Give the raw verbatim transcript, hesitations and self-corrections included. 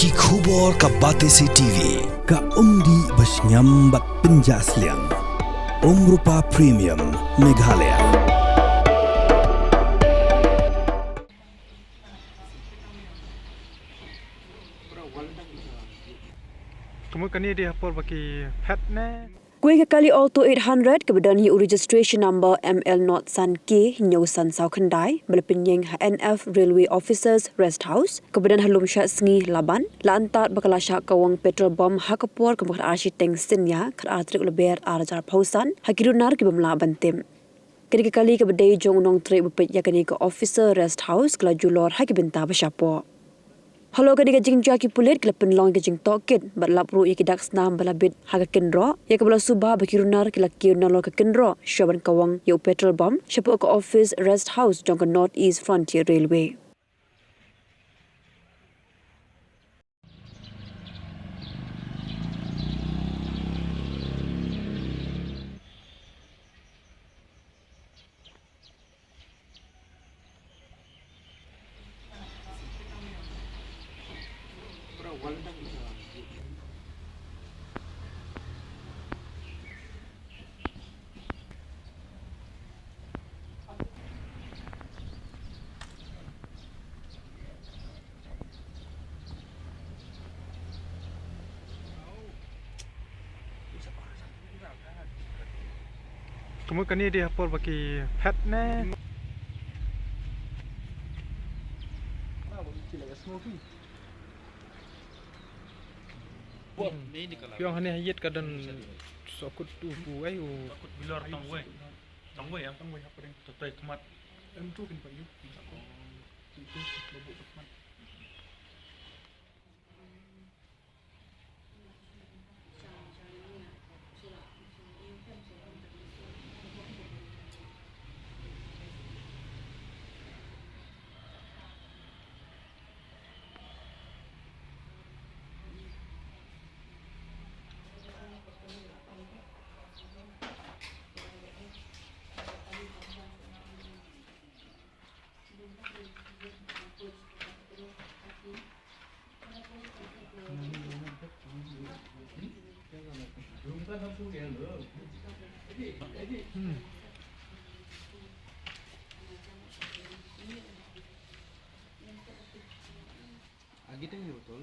Ki khubor ka Batesi T V, ka umdih ba shngiam bad pynjah sliang. Umrupa Premium, Meghalaya. Kumno kane dei ha por ba ki phet ne? Kawei ka kali Alto eight hundred kaba don ïa u registration number M L nought san K hynñiew san saw khyndai ba la pynïeng ha N F Railway Officers Rest House kaba don ha lum Shatsngi Laban la antad ba ka la shah kawang petrol bomb ha ka por kaba khatar shiteng synñia khatar tarik u Lber ar hajar arphew san ha ki runar ki bym lah ban tip. Kane ka kali kaba dei jong u nongtrei uba peit ïa kane ka Officer Rest House ka la julor ha ki bynta ba shapoh. Halor kane ka jingjia ki pulit ki la pynlong ïa ka jingtohkit bad lap ruh ïa ki dak snam ba la bit ha ka kynroh ïa kaba la suba ba ki runar ki la kiew nalor ka kynroh shuwa ban kawang ïa u petrol bomb shapoh ka Officer Rest House jong ka North East Frontier Railway. Kumno kane dei ha por ba ki phet ne? Phi ong hangne ha ïit ka don sokut u ku ai u. Sokut bilor tang wei. Tang wei ya. Tang wei ha pdeng. Totai khmat. Em tu kin pa yu. Sokut. Tu tu babu khmat. Agi teng ni betul.